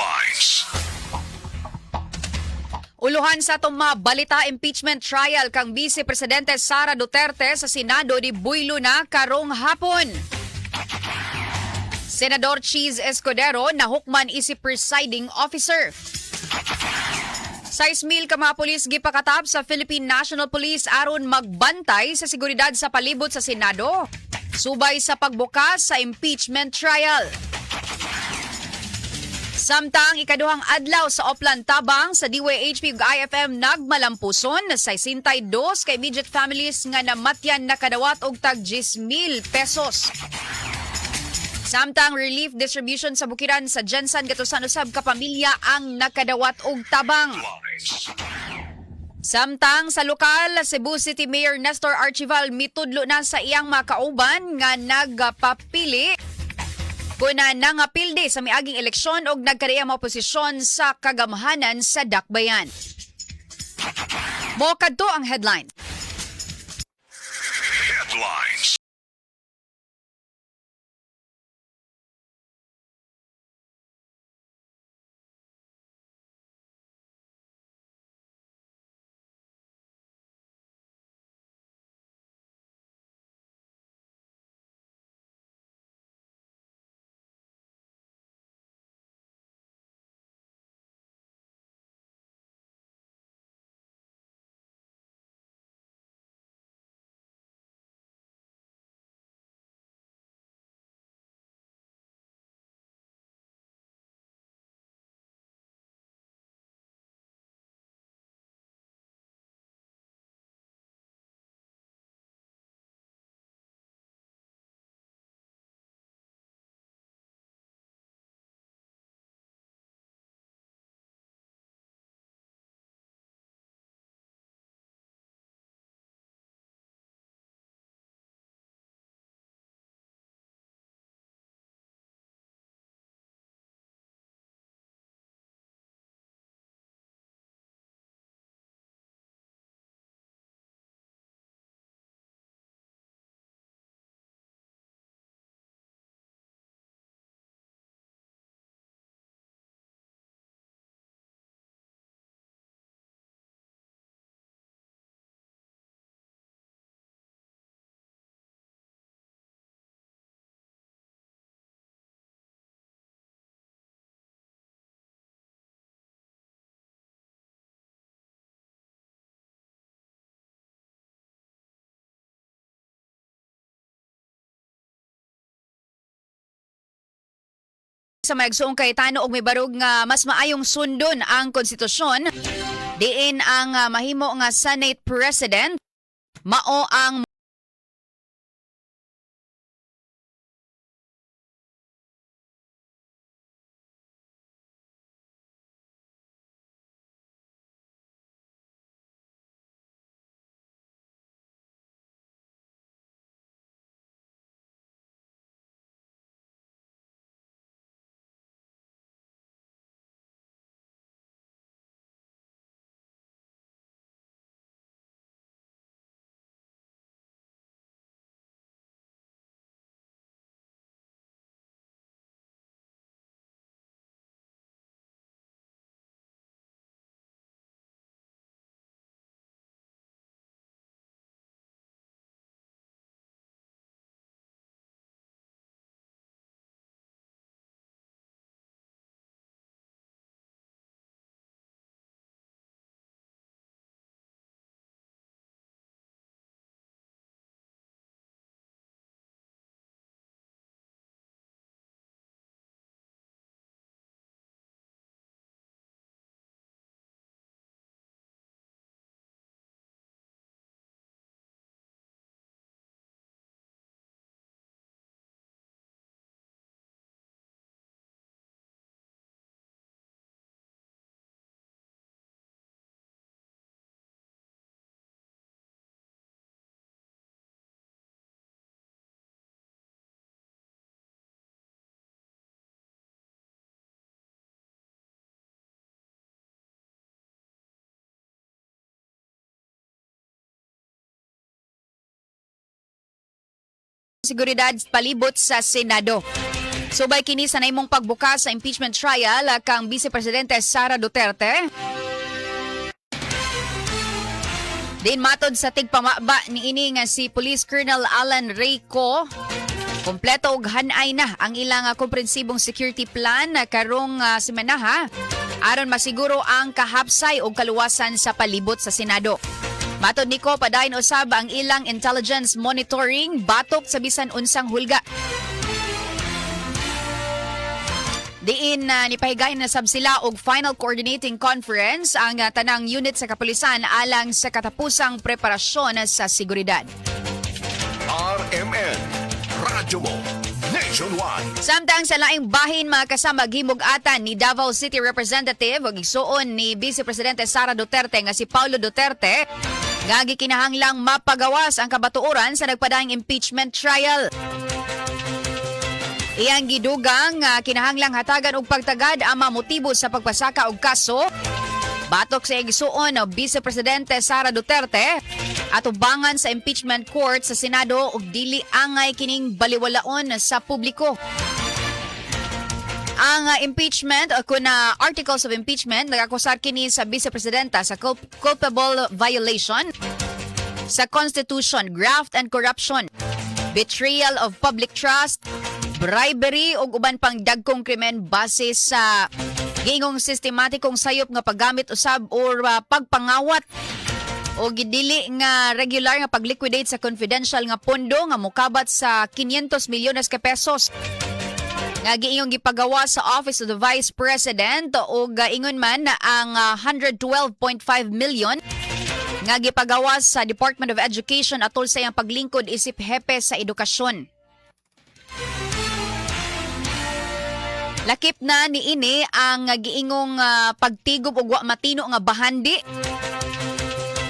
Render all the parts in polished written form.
Headlines. Uluhan sa atong mga balita, impeachment trial kang Vice Presidente Sara Duterte sa Senado ni buylo na karong hapon. Senador Chiz Escudero nahukman isip presiding officer. 6,000 ka mga pulis gipakatap sa Philippine National Police aron magbantay sa seguridad sa palibot sa Senado. Subay sa pagbukas sa impeachment trial. Samtang ikaduhang adlaw sa Oplan Tabang sa DYHP ug IFM nagmalampuson sa 62 ka immediate families nga namatyan nakadawat og tag 10,000 pesos. Samtang relief distribution sa bukiran sa GenSan, gatusan usab ka pamilya ang nakadawat og tabang. Headlines. Samtang sa lokal, Cebu City Mayor Nestor Archival mitudlo na sa iyang mga kauban nga nagpapili kuna nangapildi sa miaging eleksyon og nagkariya mga oposisyon sa kagamhanan sa Dakbayan. Mo kadto ang headline. Headlines. Sa maigsuong Cayetano og may barog nga mas maayong sundon ang konstitusyon diin ang mahimo nga Senate President mao ang seguridad palibot sa Senado. Subay kini sa nahimong pagbukas sa impeachment trial kang Vice Presidente Sara Duterte. Din matod sa tigpamaba niini nga si Police Colonel Alan Rayco, kompleto og hanay na ang ilang komprehensibong security plan karong semanaha aron masiguro ang kahapsay og kaluwasan sa palibot sa Senado. Matod ni Ko, padayon usab ang ilang intelligence monitoring batok sa bisan unsang hulga. Diin na nipahigayon na sab sila og final coordinating conference ang tanang unit sa kapulisan alang sa katapusang preparasyon sa seguridad. RMN, Radyo Mo, Nationwide. Samtang sa laing bahin, mga kasama, gimug-atan ni Davao City Representative ug igsuon ni Vice Presidente Sara Duterte nga si Paulo Duterte nga gikinahanglang mapagawas ang kabatuoran sa nagpadayong impeachment trial. Iyang gidugang nga kinahanglang hatagan og pagtagad ang mga motibo sa pagpasaka og kaso batok sa igsuon o Vice Presidente Sara Duterte atubangan sa impeachment court sa Senado ug dili angay kining baliwalaon sa publiko. Ang impeachment o kuna articles of impeachment, nagakusar kini sa Vice Presidenta sa culpable violation sa Constitution, graft and corruption, betrayal of public trust, bribery ug uban pang dagkong krimen base sa giingong sistematikong sayop nga paggamit usab or pagpangawat o gidili nga regular nga pagliquidate sa confidential nga pondo nga mokabat sa 500 milyones ka pesos nga giingong gipagawa sa Office of the Vice President, ug ingon man na ang 112.5 million nga gipagawa sa Department of Education atol sa iyang paglingkod isip hepe sa edukasyon. Lakip na niini ang giingong pagtigob og wa matino nga bahandi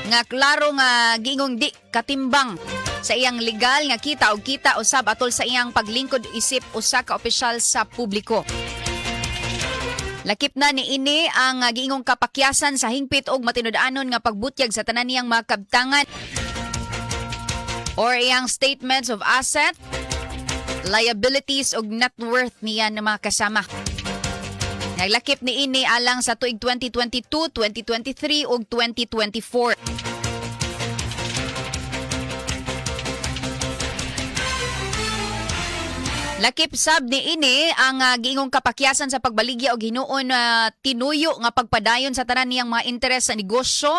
nga klaro nga giingong di katimbang sa iyang legal nga kita og kita usab atol sa iyang paglingkod isip usa ka opisyal sa publiko. Lakip na niini ang giingong kapakyasan sa hingpit og matinud-anon nga pagbutyag sa tanan niyang mga kabtangan or iyang statements of asset, liabilities ug net worth niya ng mga kasama. Naglakip niini alang sa tuig 2022, 2023 ug 2024. Lakip sab niini ang giingong kapakyasan sa pagbaligya og hinuon tinuyo nga pagpadayon sa tanan niyang mga interes sa negosyo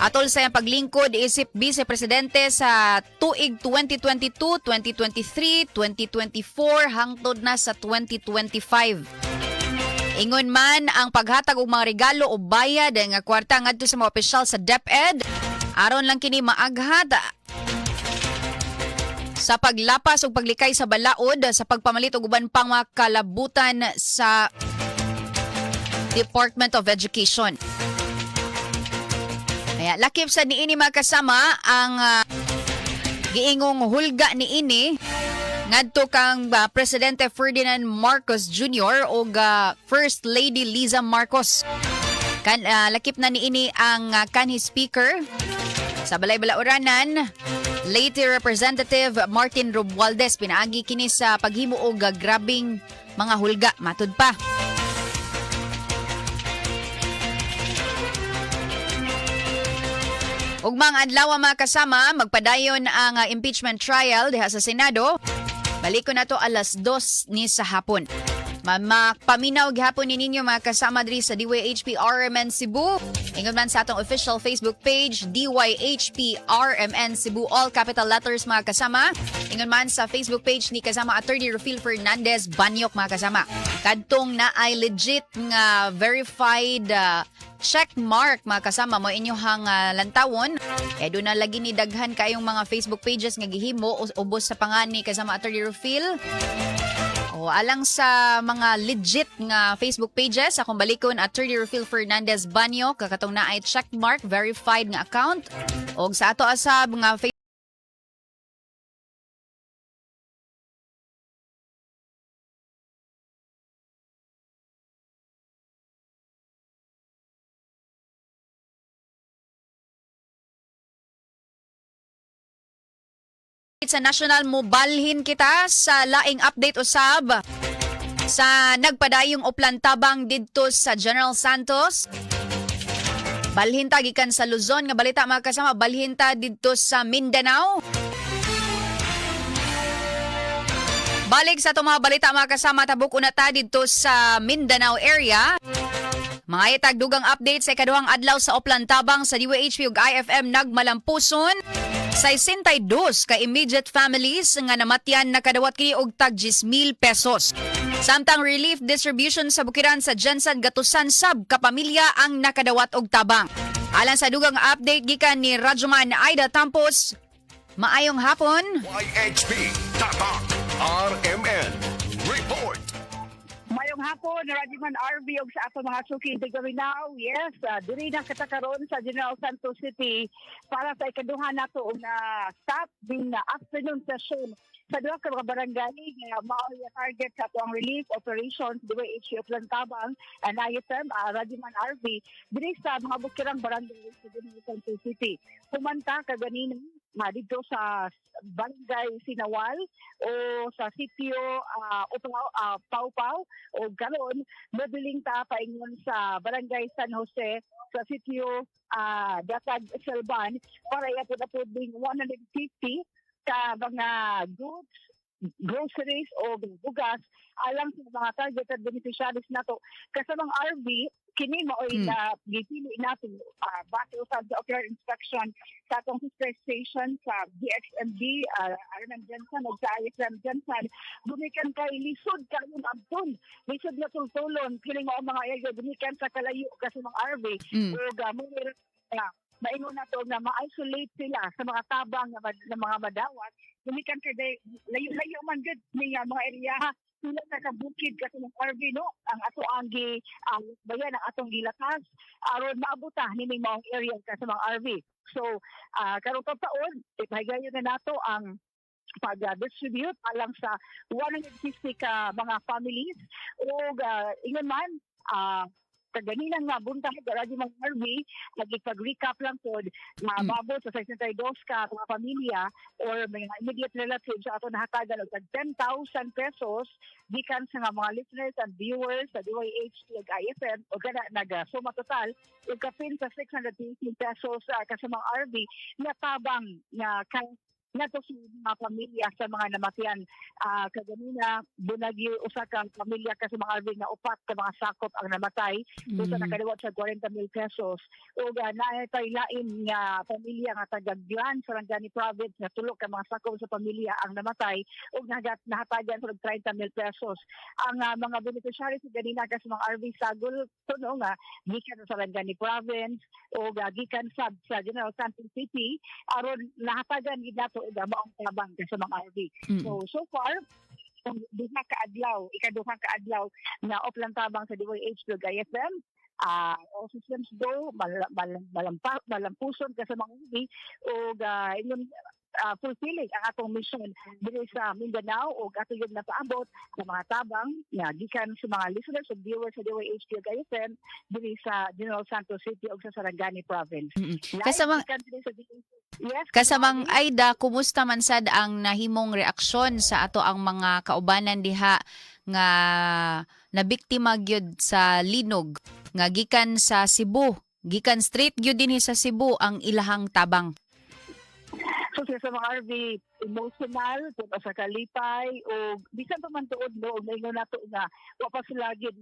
atol sa iyang paglingkod isip vice presidente sa tuig 2022, 2023, 2024 hangtod na sa 2025. Ingon man ang paghatag og mga regalo o bayad nga kwarta ngadto sa mga opisyal sa DepEd aron lang kini maaghat sa paglapas ug paglikay sa balaod sa pagpamalit og uban pang mga kalabutan sa Department of Education. Kaya lakip sa niini, mga kasama, ang giingong hulga niini ngadto kang Presidente Ferdinand Marcos Jr. ug First Lady Liza Marcos. Lakip na niini ang kanhi Speaker sa Balay Balauranan, Leyte Representative Martin Romualdez, pinaagi kini sa paghimo og grabing mga hulga matud pa. Ugmang adlaw, mga kasama, magpadayon ang impeachment trial diha sa Senado. Baliko na to alas 2 ni sa hapon. Mapaminaw gihapon ni ninyo, mga kasama, diri sa DYHP RMN Cebu. Ingon man sa atong official Facebook page, DYHP RMN Cebu, all capital letters, mga kasama. Ingon man sa Facebook page ni kasama Attorney Rufil Fernandez Banyok, mga kasama. Kadtong naay legit nga verified check mark, mga kasama, mo inyohang lantawon. Eh doon na lagi ni daghan kayong mga Facebook pages nga gihimo ubos sa pangani kasama Attorney Rufil. O alang sa mga legit nga Facebook pages, akong balikon, Attorney Rufil Fernandez Banyo, kakatong naay check mark verified nga account. Og sa ato asab nga sa national, mobalhin kita sa laing update usab. Sa nagpadayong Oplan Tabang didto sa General Santos. Balhinta gikan sa Luzon nga balita, mga kasama, balhinta didto sa Mindanao. Balik sa atong mga balita, mga kasama, tabok una ta didto sa Mindanao area. Mga itag dugang update sa ikaduhang adlaw sa Oplan Tabang sa DYHP ug IFM nagmalampuson. 62 ka immediate families nga namatyan nakadawat kini og tag 10,000 pesos. Samtang relief distribution sa bukiran sa GenSan Gatusan sab kapamilya ang nakadawat og tabang. Alang sa dugang update gikan ni Radyoman Aida Tampos. Maayong hapon. YHP Tatak RMN Report. Mayong hapon, Radyoman RV og sa ato mga suki now. Yes, diri na kita karon sa General Santos City para sa ikaduha nato na stop din na afternoon session sa duha ka mga barangay nga mao ang target sa atoang relief operations DYHP Oplan Tabang and IFM, Radyoman RV, diri sa mga bukirang barangay sa General Santos City. Humanta kaganina didto sa Barangay Sinawal o sa sitio Upaw, Pau-Pau o karon mobiling ta paingon sa Barangay San Jose sa sitio Datag Selban para iapod-apod ding 150 ka mga goods, groceries o bugas alang sa mga targeted beneficiaries nato. Kasamang RV, kini maoy na gipili nato base usab sa ocular inspection sa atong sister station sa DXMB, RMN GenSan ug sa IFM GenSan, gumikan kay lisod kayong abton, lisod na tultulon kini mao mga area gumikan sa kalayo kasi mga RV ug mo maingon nato nga ma-isolate sila sa mga tabang nga mga madawat gumikan kay layo-layo man gud ni nga mga area, sila sa kabukid kasi ng RV, no? Ang ato ang gi ang bayan ang atong gilakas aron maabuta nining maong area kasi mga RV. So karong taon ipahigayon na nato ang pag-distribute alang sa 150 ka mga families ug ingon man kaganina nga buntag, radyo mga RV, nagipag-recap lang pod nga maabot sa 62 ka mga pamilya or mga immediate relatives sa ato nahatagan og tag 10,000 pesos gikan sa nga mga listeners and viewers sa DYHP ug IFM o kana naga suma total ug kapin sa 618 pesos kasamang RV nga tabang nga nato sa mga pamilya sa mga namatian. Kaganina bunagi usa ka pamilya kasi mga RV nga upat ka mga sakop ang namatay so sa nakadawat sa 40 mil pesos ug naay tay lain nga pamilya nga taga Glan, Sarangani Province, nga tulo ka mga sakop sa pamilya ang namatay ug nahatagan sa 30 mil pesos. Ang mga beneficiaries sa ganina kasi mga RV sagol tuno nga gikan sa Sarangani Province ug gikan sab sa General Santos City aron nahatagan gid nato og maong tabang sa mga RV. So, so far, kung duha ka adlaw, ikaduha ka adlaw na Oplan Tabang sa DYH ug IFM, all systems go, malampuson ka sa mga ubi, ug ingon fulfilling ang atong mission diri sa Mindanao ug ato yung napaabot sa mga tabang nga gikan sa mga listeners ug viewers sa DYHP ug IFM diri sa General Santos City ug sa Sarangani Province. Live gikan diri sa DYHP. Yes, Kasamang Kasamang Aida, kumusta man sad ang nahimong reaksyon sa ato ang mga kaubanan diha nga nabiktima gyud sa linog nga gikan sa Cebu, gikan straight gyud dinhi sa Cebu ang ilahang tabang? So siya sa mga RV, emotional, kung sa kalipay, o bisan pa man tuod, no, og maingon nato nga, wa pa sila gyud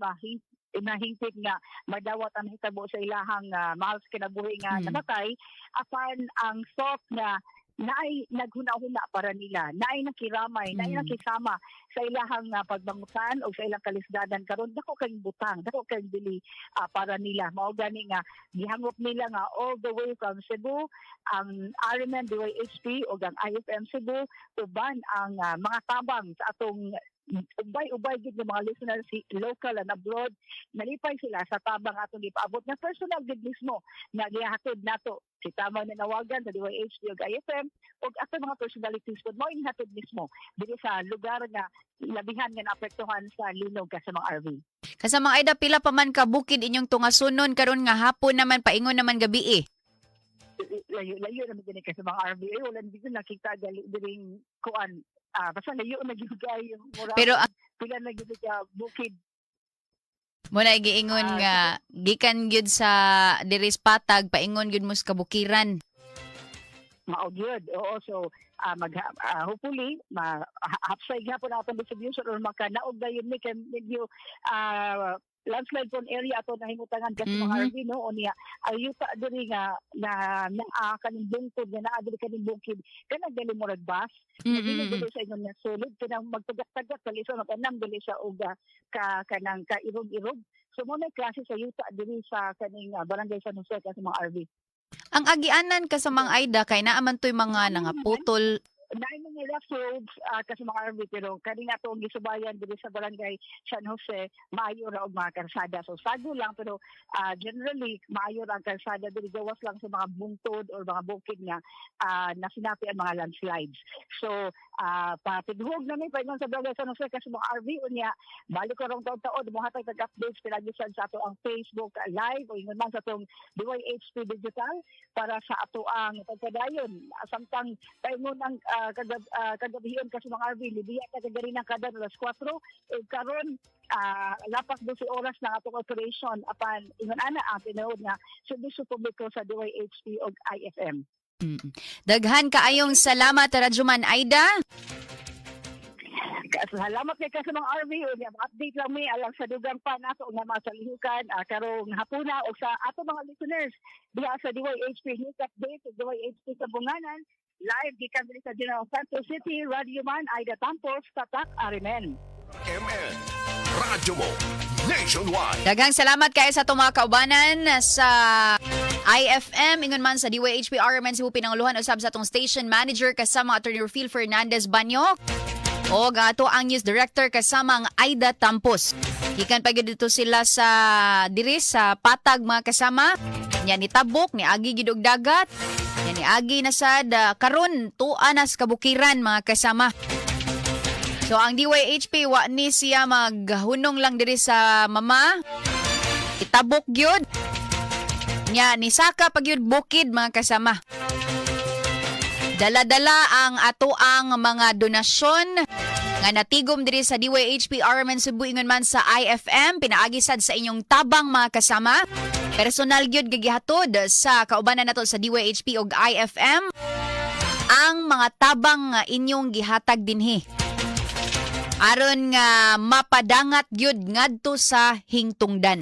mahingpit nga madawat ang hitabo sa ilahang mahal sa kinabuhi nga namatay, apan ang thought nga naay naghuna-huna para nila, naay nakiramay, naay nakisama sa ilahang pagbangutan o sa ilang kalisdanan karon, dako kayong butang, dako kayong bili para nila. Mao gani nga gihangop nila nga all the way from Cebu ang RMN DYHP o ang IFM Cebu uban ang mga tabang sa atong ubay-ubay gid ng mga listeners local and abroad. Nalipay sila sa tabang atong gipaabot na personal gid mismo nga gihatod nato si tamang nanawagan sa DYHP ug IFM ug ato mga personalities pod mao hatod mismo diri sa lugar nga labihan nga naapektuhan sa linog ka sa mga RV. Kasamang Aida, pila pa man ka bukid inyong tungasunon karon nga hapon naman paingon naman gabi eh? Layo layo naman gani kasi mga RV eh, wala dito nakita gali diring kuan, basta layo na gyud kayo mura. Pero Pila na gyud ka bukid. Mo na giingon nga gikan gyud sa diri sa patag, paingon gyud mo sa kabukiran. Mao gyud. Oo, so mag hopefully ma hapsay gyapon atong distribution or makanaog dayon ni kay medyo landslide prone area ato nahimutangan kasi mga RV, no? Unya ang yuta diri nga na naa kaning bungkod nga naa diri kaning bukid, kanang dili murag bus dili dili sa ingon nga sulod, kanang magtagak-tagak dali sa matanam dili sa og ka kanang kairog-irog. So mo na klase sa yuta diri sa kaning Barangay San Jose kasi, mga RV. Ang agianan kasamang Aida, kay naa man to'y mga nangaputol? Naay mga rough roads kasi, mga RV, pero kani nga atong gisubayan diri sa Barangay San Jose, maayo ra og mga karsada. So sago lang, pero generally maayo ra ang karsada diri, gawas lang sa mga bungtod or mga bukid nga nasinapi ang mga landslides. So patidhog na mi paingon sa Barangay San Jose kasi, mga RV. Unya balik ko rong taon-taon mohatag tag updates pinagi sad sa ato ang Facebook Live o ingon man sa atong DYHP Digital para sa ato ang pagpadayon samtang paingon ang kagabihion kasi, mga RV. Libiya ta kagari ng kada alas 4 ug karon lapas 12 oras na atong operation, apan ingon ana ang tinuod nga serbisyo publiko sa DYHP ug IFM. Daghan kaayong salamat, Radyoman Aida. Salamat kay kasi, mga RV. Unya update lang mi alang sa dugang pa nato nga mga salihukan karong hapuna ug sa ato mga listeners diha sa DYHP News Update ug DYHP sa Bunganan, live gikan diri sa General Santos City. Radio Man Aida Tampos, Tatak RMN. MN. Radyo mo. Nationwide. Daghang salamat kaayo sa atong mga kaubanan sa IFM, ingon man sa DYHP RMN Cebu, pinanguluhan usab sa atong station manager kasama Attorney Rufil Fernandez Banyok. O ato ang news director kasama ang Aida Tampos. Gikan pa gyud dito sila sa diri sa patag, mga kasama. Nya ni tabok ni agi gid og dagat. Nya ni agi na sad karon tua na sa kabukiran, mga kasama. So ang DYHP, wa ni siya maghunong lang diri sa mama. Itabok gyud. Nya ni saka pa gyud bukid, mga kasama. Dala-dala ang ato ang mga donasyon nga natigom diri sa DYHP RMN Cebu, ingon man sa IFM, pinaagi sad sa inyong tabang, mga kasama. Personal gyud gigihatod sa kaubanan nato sa DYHP ug IFM ang mga tabang nga inyong gihatag dinhi aron nga mapadangat gyud ngadto sa hingtungdan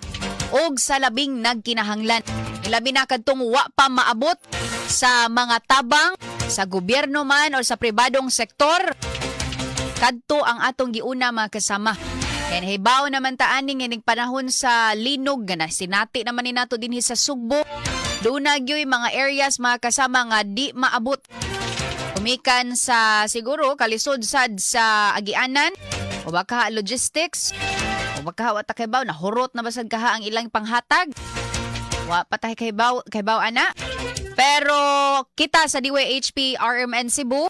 og sa labing nagkinahanglan, labi na kadtong wa pa maabot sa mga tabang sa gobyerno man o sa pribadong sektor. Kadto ang atong giuna, mga kasama. Kaya nahibaw naman ta ani nga ning panahon sa linog nga nasinati naman ni nato dinhi sa Sugbo, doon na gyuy mga areas, mga kasama, nga di maabot. Umikan sa siguro kalisod sad sa agianan o baka logistics o baka wa ta kaybaw, nahurot na basad kaha ang ilang panghatag. Wa pa tayo kaybaw ana. Pero kita sa DYHP RMN Cebu,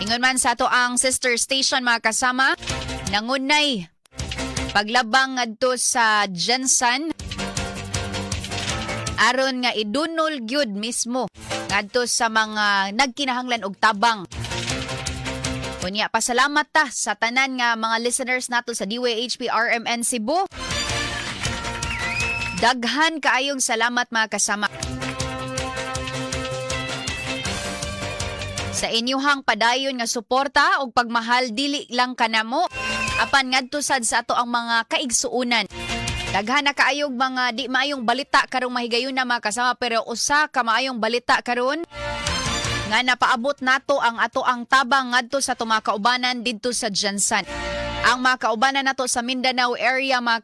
ingon man sa ato ang sister station, mga kasama, nangunay paglabang ngadto sa GenSan aron nga idunol gyud mismo ngadto sa mga nagkinahanglan og tabang. Unya, pasalamat ta sa tanan nga mga listeners nato sa DYHP RMN Cebu. Daghan kaayong salamat, mga kasama, sa inyuhang padayon nga suporta ug pagmahal, dili lang kanamo apan ngadto sad sa ato ang mga kaigsuonan. Daghan na kaayog mga di maayong balita karong mahigayon na, mga kasama, pero usa ka maayong balita karon nga napaabot nato ang ato ang tabang ngadto sa ato mga kaubanan didto sa GenSan. Ang mga kaubanan nato sa Mindanao area, mga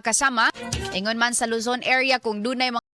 kasama, ingon man sa Luzon area, kung dunay mga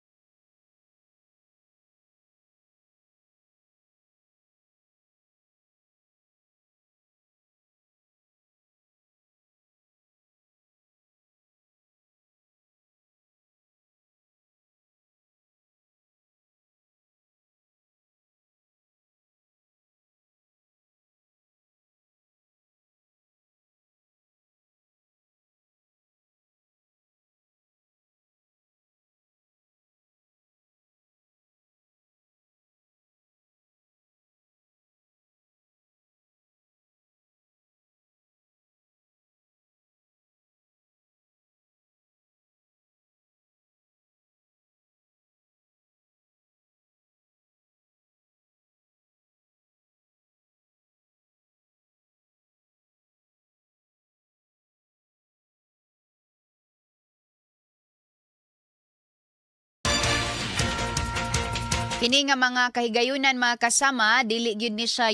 Kini nga mga kahigayunan, mga kasama, dili gyud ni siya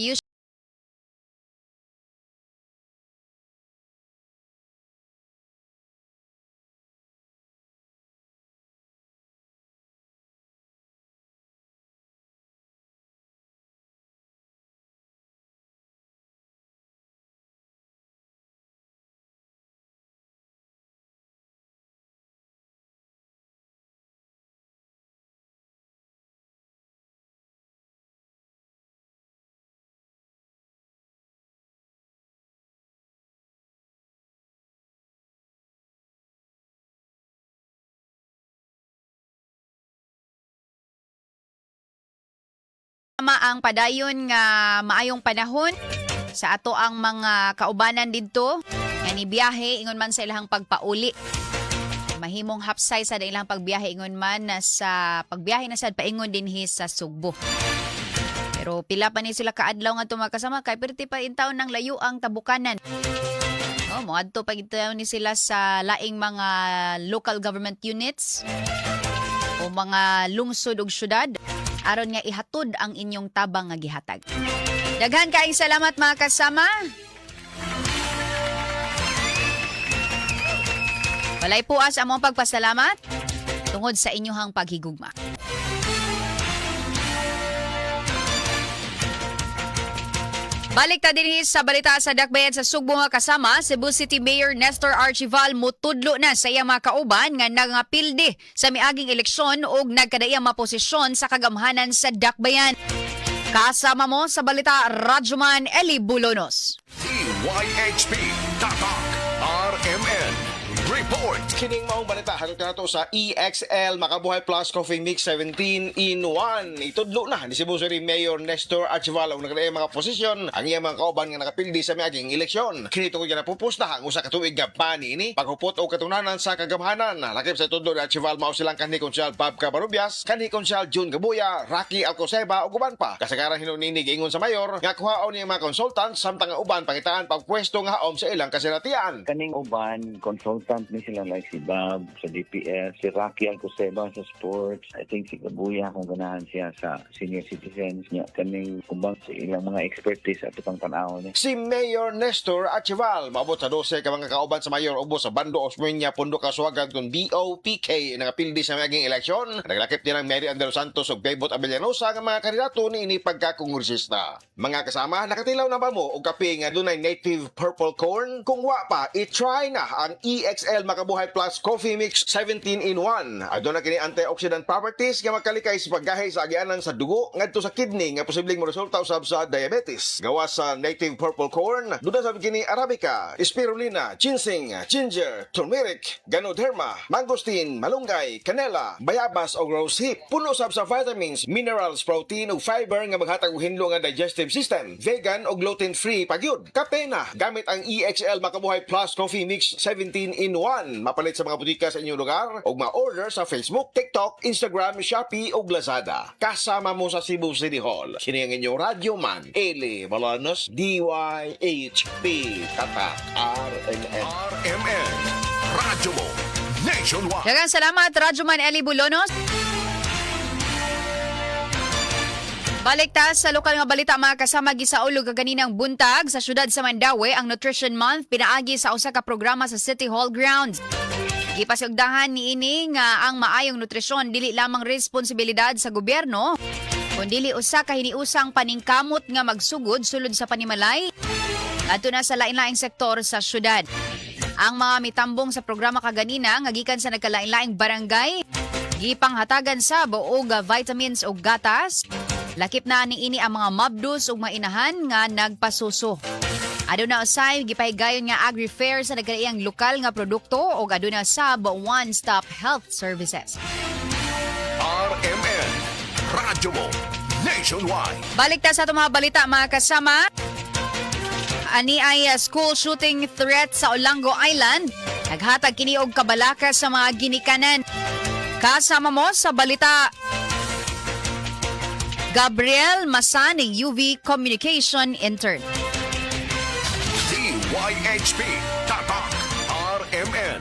ang padayon nga maayong panahon sa ato ang mga kaubanan didto nga nibiyahe ingon man sa ilahang pagpauli. Mahimong hapsay sa ilang pagbiyahe ingon man na sa pagbiyahe na sad paingon dinhi sa Sugbo. Pero pila pa ni sila kaadlaw nga tumakasama kay perti pa intaon ng layo ang tabukanan. Oh, moadto pa gid ni sila sa laing mga local government units o mga lungsod ug syudad aron nga ihatod ang inyong tabang nga gihatag. Daghan kaayong salamat, mga kasama. Walay puas among pagpasalamat tungod sa inyong paghigugma. Balik ta dinhi sa balita sa Dakbayan sa Sugbo, nga kasama. Cebu City Mayor Nestor Archival mutudlo na sa iyang mga kauban nga nangapildi sa miaging eleksyon ug nagkadaiyang maposisyon sa kagamhanan sa Dakbayan. Kasama mo sa balita, Radyoman Eli Bulonos. DYHP Tatak RMN Report. Kining maong balita hatod kanato sa EXL Makabuhay Plus Coffee Mix 17 in 1. Itudlo na ni Cebu City Mayor Nestor Archival ang nagkadaiyang mga posisyon ang iyang mga kauban nga nakapildi sa miaging eleksyon. Kini tungod nga napupusta ang usa ka tuig nga pani ini paghupot og katunanan sa kagamhanan. Lakip sa itudlo ni Archival mao silang kanhi Konsyal Bob Cabarubias, kanhi Konsyal June Gabuya, Rocky Alcoseba ug uban pa. Kasagaran hinuon niini giingon sa mayor nga kuhaon niya mga consultant samtang ang uban pangitaan pagpwesto nga haom sa ilang kasinatian. Kaning uban, consultant ni sila like si Bob sa DPS, si Rocky Alcoseba sa sports, I think si Gabuya kung ganahan siya sa senior citizens niya, kaning kumbang sa ilang mga expertise ato pang tan-awon ni. Si Mayor Nestor Archival maabot sa 12 ka mga kauban sa mayor ubos sa Bando Osmeña Pondo Kasuagan kon BOPK nangapildi sa miaging eleksyon. Naglakip din ang Mary Andrew Santos ug Bebot Abellanosa nga mga kandidato niini pagkakongresista. Mga kasama, nakatilaw na ba mo og kape nga dunay native purple corn? Kung wa pa, i-try na ang EXL Makabuhay Plus Coffee Mix 17 in 1. Aduna kini antioxidant properties nga makalikay sa paggahi sa agianan sa dugo ngadto sa kidney nga posibleng moresulta usab sa diabetes. Gawas sa native purple corn, duna sab kini arabica, spirulina, ginseng, ginger, turmeric, ganoderma, mangosteen, malunggay, kanela, bayabas o rose hip. Puno sab sa vitamins, minerals, protein ug fiber nga maghatag og hinlo nga digestive system. Vegan o gluten-free pagyud. Kape na gamit ang EXL Makabuhay Plus Coffee Mix 17 in 1. Mapalit sa mga butika sa inyong lugar o ma-order sa Facebook, TikTok, Instagram, Shopee o Lazada. Kasama mo sa Cebu City Hall. Kini ang inyong radyo man, Eli Balanos, DYHP, Tatak, RNN. RMN Radyo mo Nationwide. Daghang salamat, Radyoman Eli Bulonos. Balik ta sa lokal nga balita, mga kasama. Gisaulog kaganinang buntag sa syudad sa Mandaue ang Nutrition Month pinaagi sa usa ka programa sa City Hall grounds. Gipasigdahan niini nga ang maayong nutrisyon dili lamang responsibilidad sa gobyerno kundili usa ka hiniusang paningkamot nga magsugod sulod sa panimalay adto na sa lain-laing sektor sa syudad. Ang mga mitambong sa programa kaganina nga gikan sa nagkalain-laing barangay gipanghatagan sab og vitamins ug gatas. Lakip na niini ang mga mabdus ug mainahan nga nagpasuso. Aduna usay gipahigayon nga agri-fair sa nagkalaiyang lokal nga produkto ug aduna sab one-stop health services. RMN Radyo mo Nationwide. Balik ta sa atong mga balita, mga kasama. Ani ay school shooting threat sa Olango Island. Naghatag kini og kabalaka sa mga ginikanan. Kasama mo sa balita, Gabriel Masani, UV Communication Intern. DYHP Tatak RMN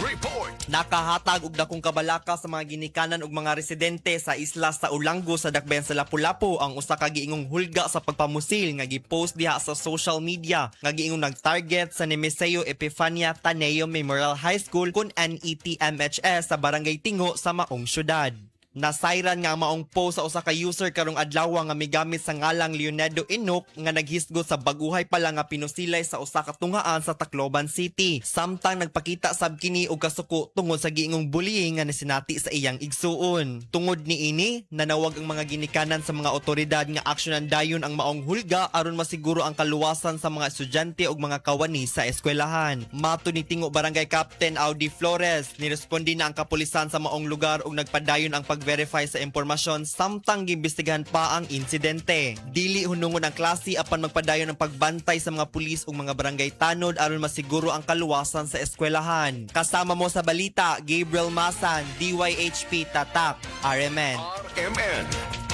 Report. Report. Nakahatag og dakong kabalaka sa mga ginikanan ug mga residente sa isla sa Olango sa Dakbayan sa Lapu-Lapu ang usa ka giingong hulga sa pagpamusil nga gipost diha sa social media nga giingong nagtarget sa Nemeseo Epifania Taneo Memorial High School kun NETMHS sa Barangay Tingo sa maong syudad. Nasayran nga maong post sa usa ka user karong adlaw nga migamit sa ngalang Leonardo Enoch nga naghisgot sa baguhay pa lang nga pinusilay sa usa ka tungaan sa Tacloban City. Samtang nagpakita sab kini og kasuko tungod sa giingong bullying nga nasinati sa iyang igsuon. Tungod niini, nanawag ang mga ginikanan sa mga otoridad nga aksyonan dayon ang maong hulga aron masiguro ang kaluwasan sa mga estudyante ug mga kawani sa eskwelahan. Mato ni Tingo Barangay Captain Audi Flores, niresponde na ang kapulisan sa maong lugar ug nagpadayon ang pag-verify sa impormasyon samtang giimbestigahan pa ang insidente. Dili hunungon ang klase apan magpadayon ang pagbantay sa mga pulis ug mga barangay tanod aron masiguro ang kaluwasan sa eskwelahan. Kasama mo sa balita, Gabriel Masan, DYHP Tatak, RMN. RMN.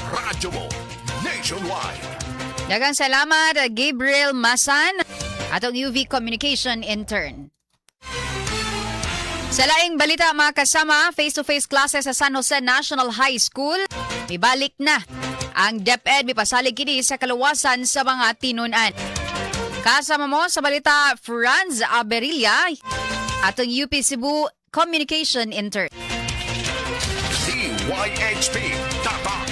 Radyo mo. Nationwide. Daghang salamat, Gabriel Masan, atong UV Communication Intern. Sa laing balita, mga kasama, face-to-face classes sa San Jose National High School, mibalik na. Ang DepEd mipasalig kini sa kaluwasan sa mga tinunan. Kasama mo sa balita, Franz Aberilla, atong UP Cebu Communication Intern. DYHP Tatak.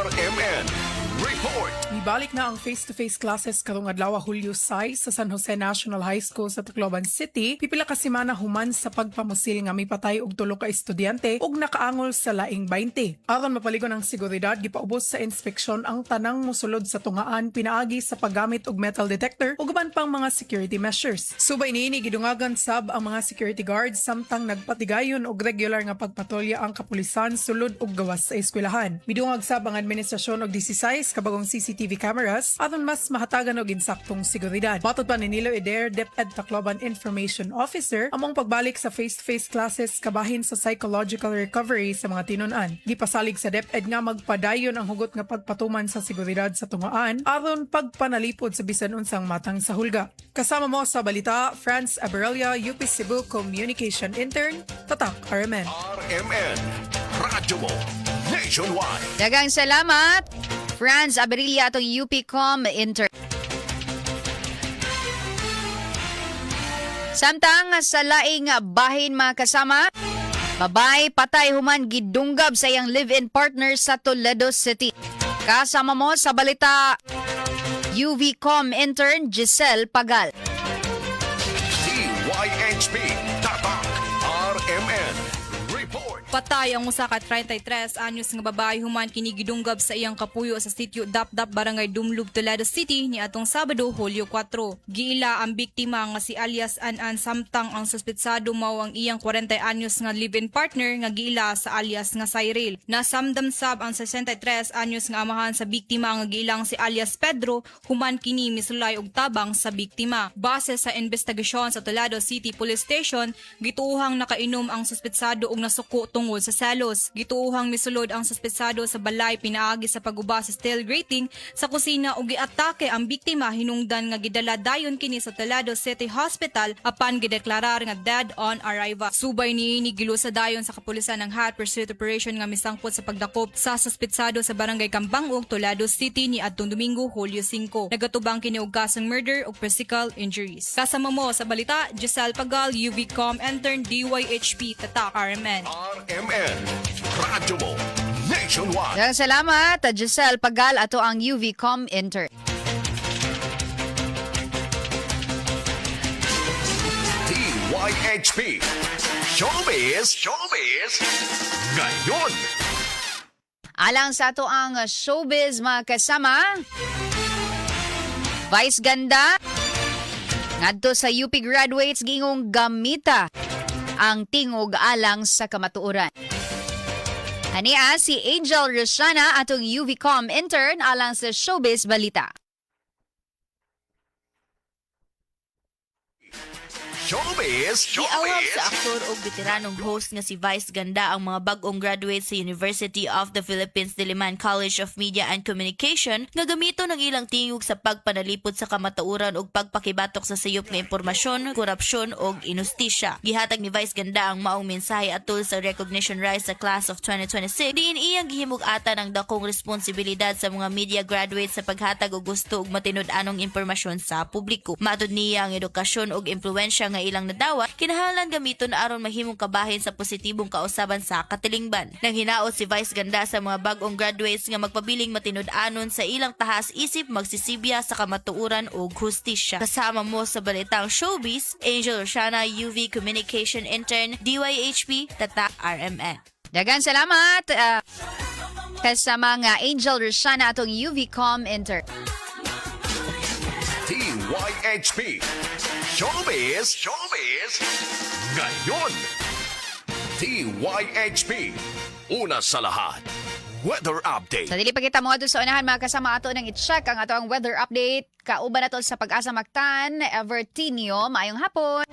RMN. Report. Mibalik na ang face-to-face classes karong adlaw, Hulyo 6, sa San Jose National High School sa Tacloban City. Pipila ka semana human sa pagpamusil nga mipatay og 3 ka estudyante ug nakaangol sa laing 20. Aron mapaligon ang seguridad, gipaubos sa inspeksyon ang tanang mosulod sa tungaan pinaagi sa paggamit og metal detector ug uban pang mga security measures. Subay niini, gidungagan sab ang mga security guards samtang nagpatigayon og regular nga pagpatrolya ang kapulisan sulod ug gawas sa eskwelahan. Midungag sab ang administrasyon og 16 ka bagong CCTV cameras aron mas mahatagan og insaktong seguridad. Matod pa ni Nilo Eder, DepEd Tacloban Information Officer, among pagbalik sa face-to-face classes kabahin sa psychological recovery sa mga tinunan. Gipasalig sa DepEd nga magpadayon ang hugot nga pagpatuman sa seguridad sa tungaan aron pagpanalipod sa bisan unsang matang sa hulga. Kasama mo sa balita, Franz Aberelia, UP Cebu Communication Intern, Tatak RMN. RMN. Radyo mo. Nationwide. Daghang salamat, Franz Aberilla, atong UPCom Intern. Samtang sa laing bahin, mga kasama, babae patay human gidunggab sa iyang live-in partner sa Toledo City. Kasama mo sa balita, UVCom intern Giselle Pagal. DYHP Tatak. RMN. Report. Patay ang usa ka 33 anyos nga babae human kini gidunggab sa iyang kapuyo sa sitio Dapdap, Barangay Dumlub, Toledo City ni atong Sabado, Hulyo 4. Giila ang biktima nga si alias An-An samtang ang suspetsado mao ang iyang 40 anyos nga live-in partner nga giila sa alias nga Cyril. Nasamdam sab ang 63 anyos nga amahan sa biktima nga giilang si alias Pedro human kini misulay og tabang sa biktima. Base sa investigasyon sa Toledo City Police Station, gituohang nakainom ang suspetsado og nasuko tungod sa selos. Gituohang misulod ang suspetsado sa balay pinaagi sa pagguba sa steel grating sa kusina ug giatake ang biktima hinungdan nga gidala dayon kini sa Toledo City Hospital apan gideklarar nga dead on arrival. Subay niini, gilusa dayon sa kapulisan ang hot pursuit operation nga misangpot sa pagdakop sa suspetsado sa Barangay Kambangog, Toledo City ni adtong Domingo, Hulyo 5. Nagatubang kini og kasong murder ug physical injuries. Kasama mo sa balita, Giselle Pagal, UVCom Intern, DYHP, Tatak, RMN. RMN. Radyo mo. Nationwide. Daghang salamat, Giselle Pagal, ato ang UVCom intern. DYHP. Showbiz. Showbiz. Ngayon. Alang sa ato ang showbiz, mga kasama, Vice Ganda, ngadto sa UP graduates gingong gamita ang tingog alang sa kamatuoran. Ania si Angel Rosiana, atong UVCom intern, alang sa showbiz balita. Showbiz! Giawhag Showbiz! sa aktor ug veteranong host nga si Vice Ganda ang mga bag-ong graduate sa University of the Philippines Diliman College of Media and Communication nga gamiton ang ilang tingog sa pagpanalipod sa kamatuoran ug pagpakibatok sa sayop nga impormasyon, korupsyon ug inustisya. Gihatag ni Vice Ganda ang maong mensahe atol sa recognition rites sa Class of 2026 diin iyang gihimug-atan ang dakong responsibilidad sa mga media graduates sa paghatag og gusto ug matinud-anong impormasyon sa publiko. Matud niya, ang edukasyon ug impluwensya nga ilang nadawat kinahanglan gamiton aron mahimong kabahin sa positibong kausaban sa katilingban. Nang hinaot si Vice Ganda sa mga bag-ong graduates nga magpabiling matinud-anon sa ilang tahas isip magsisibya sa kamatuoran ug hustisya. Kasama mo sa balitang showbiz, Angel Rosiana, UV Communication Intern, DYHP, Tatak RMN. Dagan salamat kasama nga Angel Rosiana, atong UVCom Inter. DYHP. Showbiz! Showbiz! Ngayon! DYHP. Una sa lahat. Weather Update. Sa dili pa kita mo sa unahan, mga kasama, ato nang i-check ang ato ang weather update. Kauban nato sa Pag-asa Mactan, Evertinio. Maayong hapon.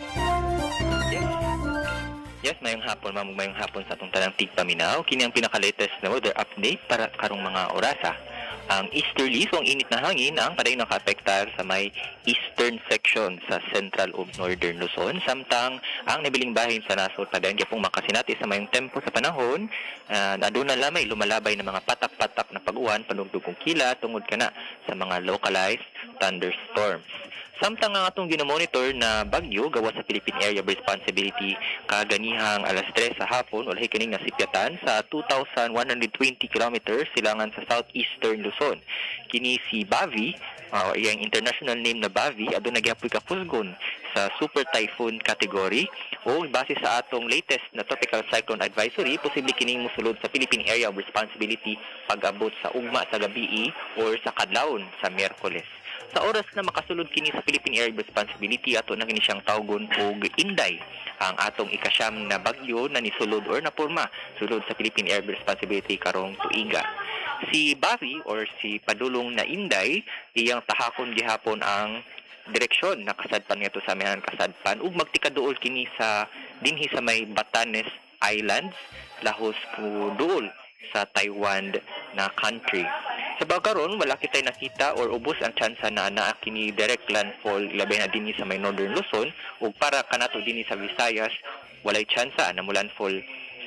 Yes, mayong hapon, ma'am, ug mayong hapon sa atong tanang tigpaminaw. Kini ang pinaka-latest na weather update para karong mga orasa. Ang easterlies o ang init na hangin ang padayon nakaapektar sa may eastern section sa central ug northern Luzon, samtang ang nabiling bahin sa nasod padayon gyapong makasinati sa mayong tempo sa panahon. Aduna lamay lumalabay na mga patak-patak na pag-uwan, panugdog ug kilat tungod kana sa mga localized thunderstorms. Samtang ang atong ginomonitor na bagyo gawas sa Philippine Area of Responsibility kaganihang alas 3 sa hapon, ulahi kining nasipyatan sa 2,120 kilometers silangan sa southeastern Luzon. Kini si Bavi, iyang international name na Bavi, aduna gyapoy kapusgon sa super typhoon category o base sa atong latest na tropical cyclone advisory, posible kining mosulod sa Philippine Area of Responsibility pag-abot sa ugma sa gabii or sa kadlawon sa Miyerkules. Sa oras na makasulod kini sa Philippine Area of Responsibility, ato na kini siyang tawgon og Inday, ang atong ikasyam na bagyo na nisulod or napurma sulod sa Philippine Area of Responsibility karong tuiga. Si Bavi or si padulong na Inday, iyang tahakon gihapon ang direksyon na kasadpan ngadto sa amihanan kasadpan ug magtikaduol kini sa dinhi sa may Batanes Islands, lahos po duol sa Taiwan na country. Sa karon, wala kitay nakita or ubos ang tsansa na naa kini direct landfall, labi na dinhi sa may northern Luzon, ug para kanato dinhi sa Visayas, walay tsansa na mo landfall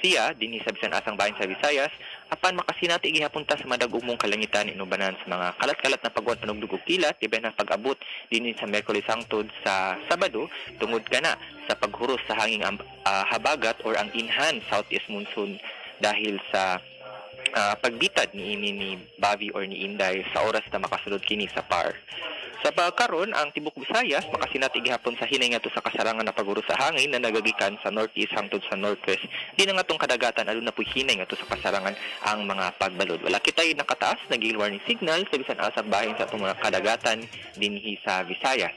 siya dinhi sa bisan asang bahin sa Visayas, apan makasinati gihapon ta sa madag-umong kalangitan inubanan sa mga kalat-kalat na pagwan, panugdog ug kilat, iba na pag-abot dinhi sa Miyerkules hangtod sa Sabado tungod kana sa paghuros sa hanging habagat or ang enhanced southeast monsoon dahil sa pagbitad ni ini ni Bavi or ni Inday sa oras na makasulod kini sa PAR. Sa pagkaron, ang tibok Visayas makasinati gihapon sa hinay ngadto sa kasarangan na paghuros sa hangin na nagagikan sa northeast hangtod sa northwest. Di na ngatong kadagatan, aduna po'y hinay ngadto sa kasarangan ang mga pagbalod. Wala kitay nakataas na gale warning signal sa bisan asang bahin sa atong mga kadagatan dinhi sa Visayas.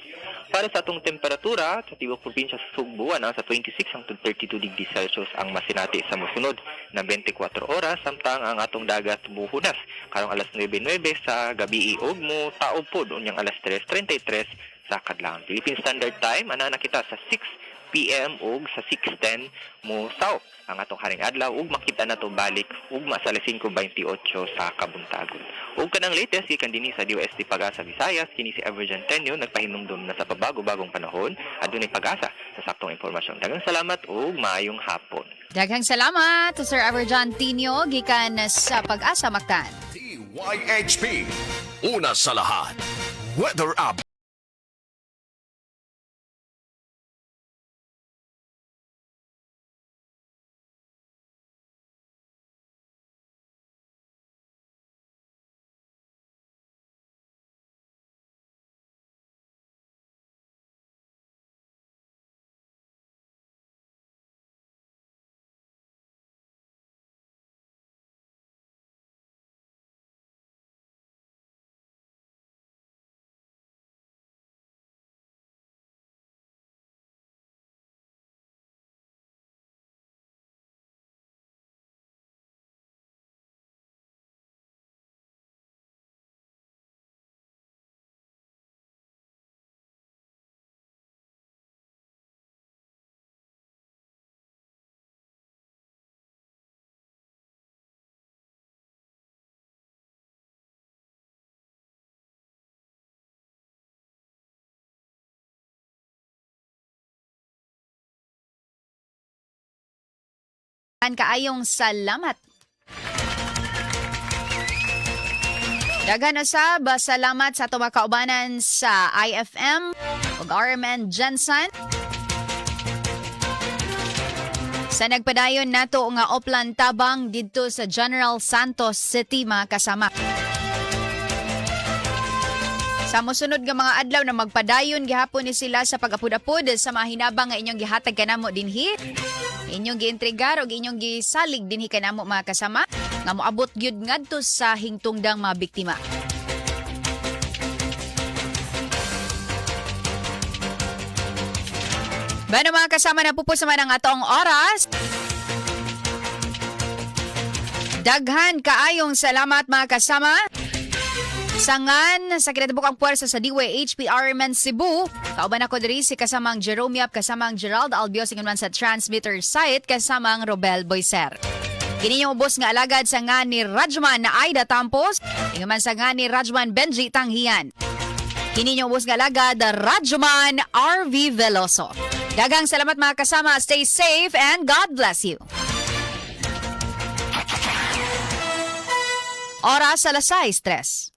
Para sa atong temperatura sa tibok probinsya sa Sugbo, sa 26 hangtod 32 degrees Celsius ang masinati sa mosunod na 24 oras, samtang ang atong dagat muhunas karong alas 9:09 sa gabi ug mo taob pod unyang alas 3:33 sa kadlawon. Philippine Standard Time, ana na kita sa 6 PM ug sa 6:10 mo saop ang atong haring adlaw ug makita nato balik ugma sa alas 5:28 sa kabuntagon. Ug kanang latest gikan dinhi sa DOST Pag-asa Visayas, kini si Evergen Tenyo nagpahinumdum na sa pabago-bagong panahon adunay pag-asa sa saktong impormasyon. Daghang salamat ug maayong hapon. Daghang salamat to Sir Everjan Tinio gikan sa Pag-asa Mactan. DYHP. Una sa lahat. Weather Update. Kaayong salamat. Daghan usab salamat sa atong mga kaubanan sa IFM ug RMN GenSan. Sa nagpadayon nato nga Oplan Tabang didto sa General Santos City, mga kasama. Sa mosunod nga mga adlaw na magpadayon gihapon ni sila sa pag-apud-apud sa mga hinabang nga inyong gihatag kanamo dinhi. Inyong gientregar og inyong gisalig dinhi kanamo, mga kasama, nga moabot gyud ngadto sa hingtungdang mga biktima. Bueno, mga kasama, na pupos naman ang atong oras. Daghan kaayong salamat, mga kasama. Sangan sa kinatabukang puwersa sa DYHP RMN Cebu. Kauban ako diri si kasamang Jerome Yap, kasamang Gerald Albios, ingon man sa transmitter site, kasamang Robel Boyser. Kini yung ubos nga alagad sa nga ni Rajman na Aida Tampos, ingon man sa nga ni Rajman Benji Tanghian. Kini yung ubos nga alagad, Rajman RV Veloso. Daghang salamat, mga kasama. Stay safe and God bless you. Oras, alas 6:03.